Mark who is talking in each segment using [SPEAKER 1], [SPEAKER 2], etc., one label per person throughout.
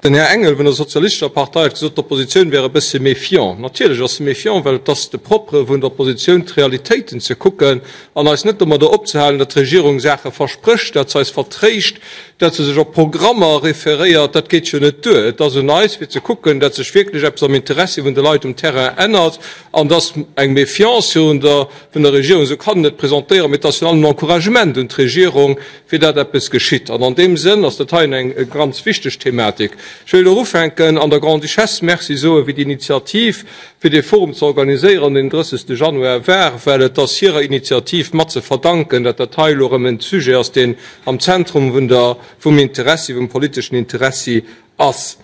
[SPEAKER 1] Den Här Engel vun der Sozialistescher Partei huet gesot, d'Oppositioun wär e bësse méfiant. Natierlech ass se méfiant, well et ass de Propre vun der Oppositioun, d'Realitéiten ze kucken an eis net domadder opzehalen, datt d'Regierung Saache versprécht, datt se eis vertréischt, datt se sech op Programmer referéiert. Dat geet jo net duer. Et ass un eis, fir ze kucken, datt sech wierklech eppes am Interessi vun de Leit um Terrain ännert an datt eng Méfiance vun der Regierung, esou kann een et presentéieren, mee et ass virun allem en Encouragement un d'Regierung, fir dat eppes geschitt. An an deem Sënn ass dat heien eng ganz wichteg Thematik. Ech wéilt och ufänken an der Grande-Duchesse Merci soe fir déi Initiativ, fir dee Forum ze organiséieren, deen den 30. Januar war, well et ass hirer Initiativ mat ze verdanken, dat dat hei elo erëm en Sujet ass, deen am Zentrum vun der, vum Interessi, vum politeschen Interessi ass.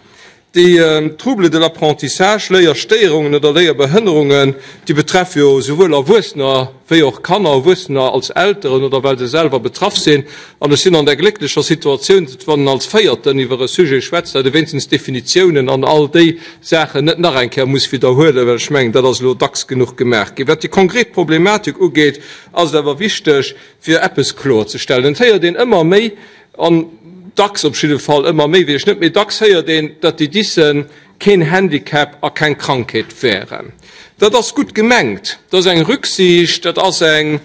[SPEAKER 1] Déi Troubles de l'apprentissage, Léierstéierungen oder Léierbehënnerungen, déi betreffe jo souwuel Erwuessener wéi och Kanner, Erwuessener als Elteren oder well se selwer betraff sinn. An ech sinn an der glécklecher Situatioun, datt wann en als Véierten iwwer e Sujet schwätzt, datt e wéinstens d'Definitiounen an all déi Saachen net nach eng Kéier muss widderhuelen, well ech mengen, dat ass elo dacks genuch gemaach ginn. Wat déi konkret Problematik ugeet, ass et awer wichteg, fir eppes kloerzestellen. Et héiert een ëmmer méi, An dacks, op jidde Fall ëmmer méi, weess ech net, mee dacks héiert een, datt déi Disse keen Handicap a keng Krankheet wären. Dat ass gutt gemengt, dat ass eng Rücksicht, dat ass eng,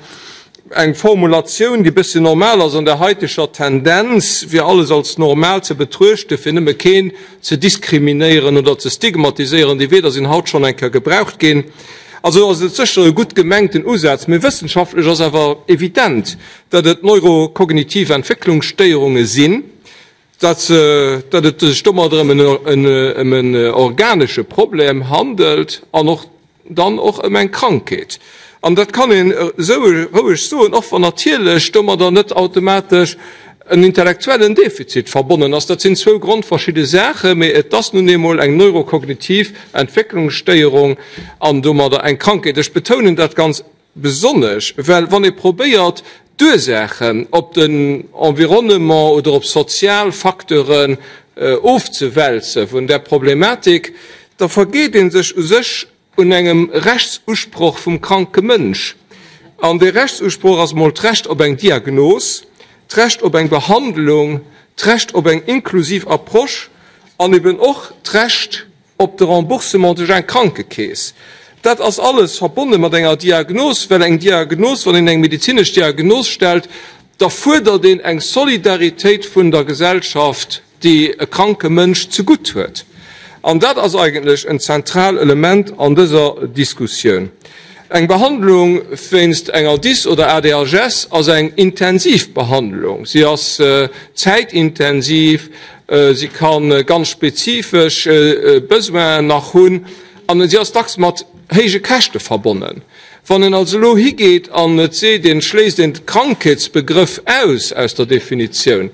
[SPEAKER 1] eng Formulatioun, déi e bësschen normal ass an der haiteger Tendenz, fir alles als normal ze betruechten, fir nëmme keen ze diskriminéieren oder ze stigmatiséieren. Déi Wierder sinn haut schonn eng Kéier gebraucht ginn. Also ass et sécher e gutt gemengten Usaz, mee wëssenschaftlech ass awer evident, datt et neurokognitiv Entwécklungsstéierunge sinn, datt datt et sech domadder ëm en ëm en organesche Problem handelt an och dann och ëm eng Krankheet. An dat kann een esou roueg soen, och wann natierlech domadder net automatesch en intellektuellen Defizit verbonnen ass. Dat sinn zwou grondverschidde Saachen, mee et ass nun eemol eng neurokognitiv Entwécklungsstéierung an domadder eng Krankheet. Ech betounen dat ganz Besonnesch well wann ee probéiert d'Ursaachen op den Environnement oder op sozial Facteuren ofzewälze vun där Problematik, da vergeet ee sech u sech un engem Rechtsusproch vum kranke Mënsch. An dee Rechtsusproch ass emol d'Recht op eng Diagnos, d'Recht op eng Behandlung, d'Recht op eng inklusiv Approche an eben och d'Recht op de Remboursement duerch eng Krankekeess. Dat ass alles verbonne mat enger Diagnos, well eng Diagnos, wann een eng medezinesch Diagnos stellt, da fuerdert een eng Solidaritéit vun der Gesellschaft, déi e kranke Mënsch zegutt huet. An dat ass eigentlech en zentral Element an dëser Diskussioun. Eng Behandlung wéinst enger Dys oder ADHS ass eng intensiv Behandlung. Si ass zäitintensiv, si ka ganz spezifesch Besoinen nach hunn an si ass dacks mat héije Käschte verbonnen. Wann een also elo higeet an et seet een, et schléisst een de Krankheetsbegrëff aus aus der Definitioun,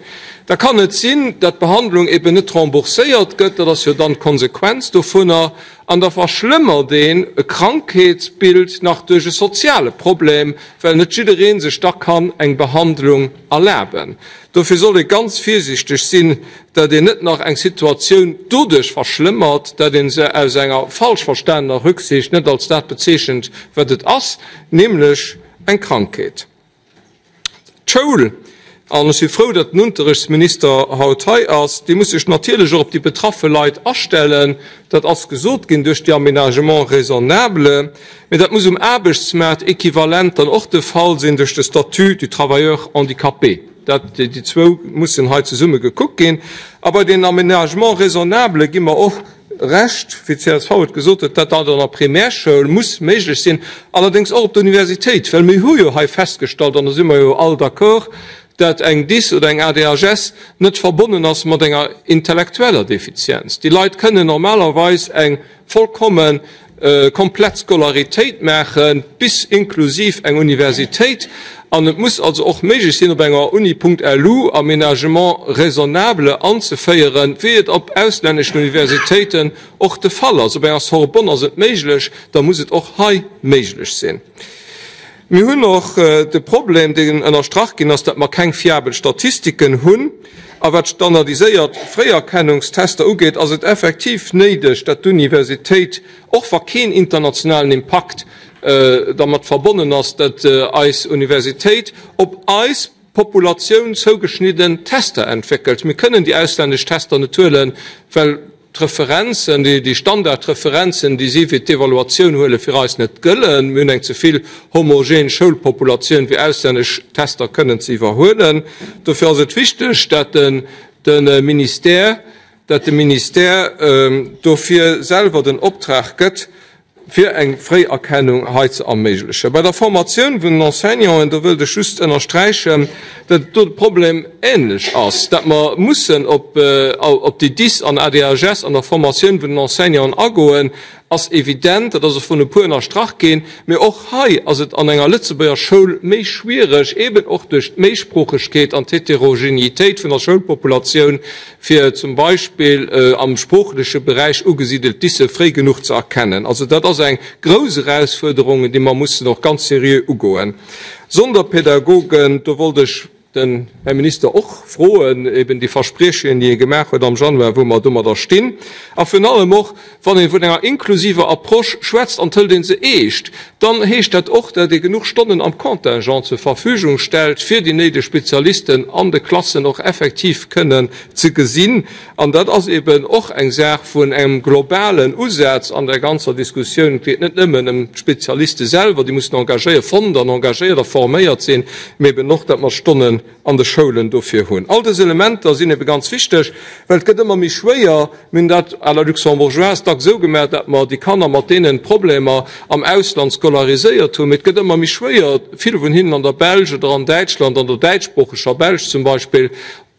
[SPEAKER 1] da kann et sinn, datt d'Behandlung eben net rembourséiert gëtt, dat ass jo dann d'Konsequenz dovunner, An da verschlëmmert een e Krankheetsbild nach duerch e soziale Problem, well net jidderee sech da kann eng Behandlung erlaben. Dofir soll ee ganz virsiichteg sinn, dat een net nach eng Situatioun doduerch verschlëmmert, dat ee se aus enger falsch verstanener Rücksicht net als dat bezeechent, wat et ass, nämlech eng Krankheet. D'Schoul, an ech si frou, datt den Unterrichtsminister haut hei ass, déi muss sech natierlech och op déi betraffe Leit astellen. Dat ass gesot ginn duerch déi Aménagements raisonnables, mee dat muss um Aarbechtsmaart equivalent dann och de Fall sinn duerch de Statut du travailleur handicapé. Dat, déi zwou mussen hei zesumme gekuckt ginn. A bei den Aménagements raisonnables gi mer och Recht, wéi csv et gesot huet, dat dat an der Primärschoul muss méiglech sinn, allerdéngs och op der Universitéit, well mir hu jo hei festgestallt, an do si mer jo all d'accord, dat eng Dys oder eng ADHS net verbonnen ass mat enger intellektueller Defizienz. Déi Leit kënnen normalerweis eng vollkomme komplett Scolaritéit maachen, bis inklusiv eng Universitéit. An et muss also och méiglech sinn, op enger Uni.lu Aménagement raisonnable anzeféieren, wéi et op auslänneschen Universitéiten och de Fall ass. Op enger Sorbonne ass et méiglech, da muss et och hei méiglech sinn. Mir hunn och de Problem, deen ënnerstrach ginn ass, datt mer keng fiabel Statistiken hunn. A wat standardiséiert Fréierkennungstester ugeet, ass et effektiv néideg, datt d'Universitéit, och wa keen internationalen Impakt dermat verbonnen ass, datt eis Universitéit op eis. Populatioun zougeschnidden Tester entwéckelt. Mir kënnen déi auslännesch Tester net huelen, well d'Referenzen, déi Standardreferenzen, déi si fir d'Evaluatioun huelen, fir eis net gëllen. Mir hunn eng ze vill homogen Schoulpopulatioun, fir auslännesch Tester kënnen ze iwwerhuelen. Dofir ass et wichteg, dat de Ministère, dat de Ministère dofir selwer den Optrag gëtt, fir eng Fréierkennung hei ze erméiglechen. Bei der Formatioun vun den Enseignanten, do wëllt ech just ënnersträichen, datt do de Problem ähnlech ass, datt mer mussen op déi Dys an ADHS an der Formatioun vun den Enseignanten agoen, ass evident, dat ass och vun e puer ënnerstrach ginn. Mee och hei ass et an enger Lëtzebuerger Schoul méi schwiereg, eben och duerch d'Méisproochegkeet an d'Heterogenitéit vun der Schoulpopulatioun, fir zum Beispill am sproochleche Beräich ugesidelt Disse fréi genuch ze erkennen. Also dat ass eng grouss Erausfuerderung, déi mer mussen och ganz seriö ugoen. Sonderpädagogen, do wollt ech den Här Minister och froen, eben déi Verspriechungen, déi e gemaach huet am Januar, wou mer domadder stinn. A virun allem och, Wann ee vun enger inklusiver Approche schwätzt an et hëlt ee se eescht, dann heescht dat och, dat ee genuch Stonnen am Contingent zur Verfügung stellt, fir déi néideg Spezialisten an de Klassen och effektiv kënnen ze gesinn. An dat ass eben och eng Saach vun engem globalen Usaz an der ganzer Diskussioun. Et geet net nëmmen ëm d'Spezialiste selwer, déi mussen engagéiert, fonnt an engagéiert a forméiert sinn, mee eben och, dat mer Stonnen an de Schoulen dofir hunn. All dës Elementer sinn ebe ganz wichteg, well et gëtt ëmmer méi schwéier, mir hunn dat à la luxembourgeoise dacks esou gemaach, datt mer déi Kanner mat deene Problemer am Ausland scolariséiert hunn, mee et gëtt ëmmer méi schwéier, vill vun hinnen an der Belsch oder an Däitschland, an der däitschsproocheger Belsch zum Beispill,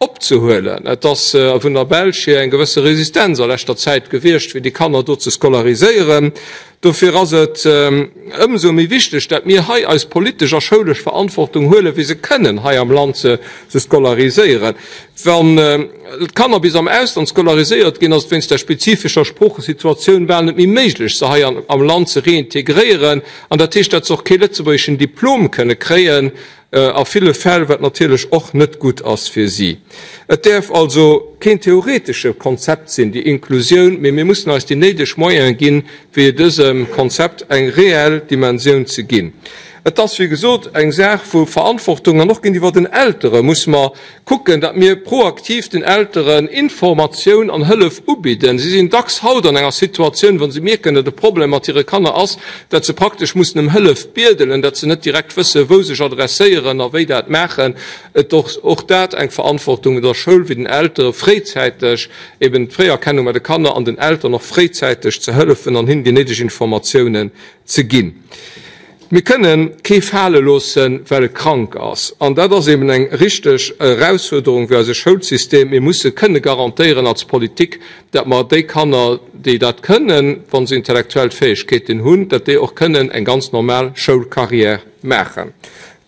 [SPEAKER 1] opzehuelen. Et ass vun der Belsch hier eng gewësse Resistenz a leschter Zäit gewiescht, fir déi Kanner do ze scolariséieren. Dofir ass et ëmsou méi wichteg, dat mir hei eis politesch a schoulesch Verantwortung huelen, fir se kënnen hei am Land ze scolariséieren. Wann d'Kanner bis am Ausland scolariséiert ginn, ass et wéinst der spezifescher Sproochesituatioun bal net méi méiglech, se hei am Land ze reintegréieren. An dat heescht, dat se och kee lëtzebuergeschen Diplom kënne kréien. A ville Fäll, wat natierlech och net gutt ass fir si. Et däerf also keen theoretesche Konzept sinn, déi Inklusioun, mee mir mussen eis déi néideg Moyene ginn, fir dësem Konzept eng reell Dimensioun ze ginn. Et ass, wéi gesot, eng Saach vu Verantwortung an och géintiwwer den Eltere musse mer kucken, datt mir proaktiv den Elteren Informatioun an Hëllef ubidden. Si sinn dacks haut an enger Situatioun, wa se mierken, datt e Problem mat hire Kanner ass, datt se praktesch mussen ëm Hëllef biedelen, datt se net direkt wëssen, wou sech adresséieren a wéi dat maachen. Et ass och dat eng Verantwortung un der Schoul wéi den Eltere fréizäiteg eben d'Fréierkennung bei de Kanner an den Eltern och fréizäiteg ze hëllefen an hinnen déi néideg Informatiounen ze ginn. Mir kënne kee fale loossen, well e krank ass. An dat ass eben eng richteg Erausfuerderung fir eise Schoulsystem. Mir musse kënne garantéieren als Politik, dat mer déi Kanner, déi dat kënnen, wa se intellektuell Fäegkeeten hunn, dat déi och kënnen eng ganz normal Schoulcarrière maachen.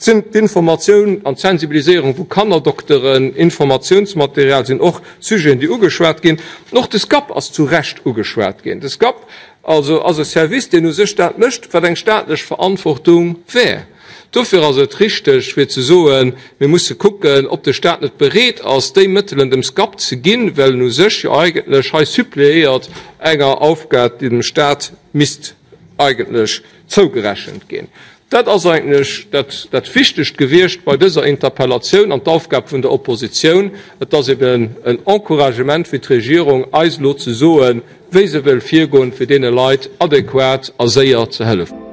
[SPEAKER 1] D'Informatioun an d'Sensibiliséierung vu Kannerdokteren, Informatiounsmaterial sinn och Sujeten, déi ugeschwat ginn. Och de SCAP ass zu Recht ugeschwat ginn. De SCAP Also ass e Service, deen u sech dat mécht, wat eng staatlech Verantwortung wär. Dofir ass et richteg, fir ze soen, mir musse kucken, ob de Stat net bereet ass, déi Mëttelen dem SCAP ze ginn, well en u sech jo eigentlech hei suppléiert enger Aufgab, déi dem Stat misst eigentlech zougerechent ginn. Dat ass eigentlech dat, dat Wichtegt gewiescht bei dëser Interpellatioun an d'Aufgab vun der Oppositioun. Et ass eben en Encouragement fir d'Regierung, eis elo ze soen, wéi se wëll virgoen, fir deene Leit adequat a séier ze hëllefen.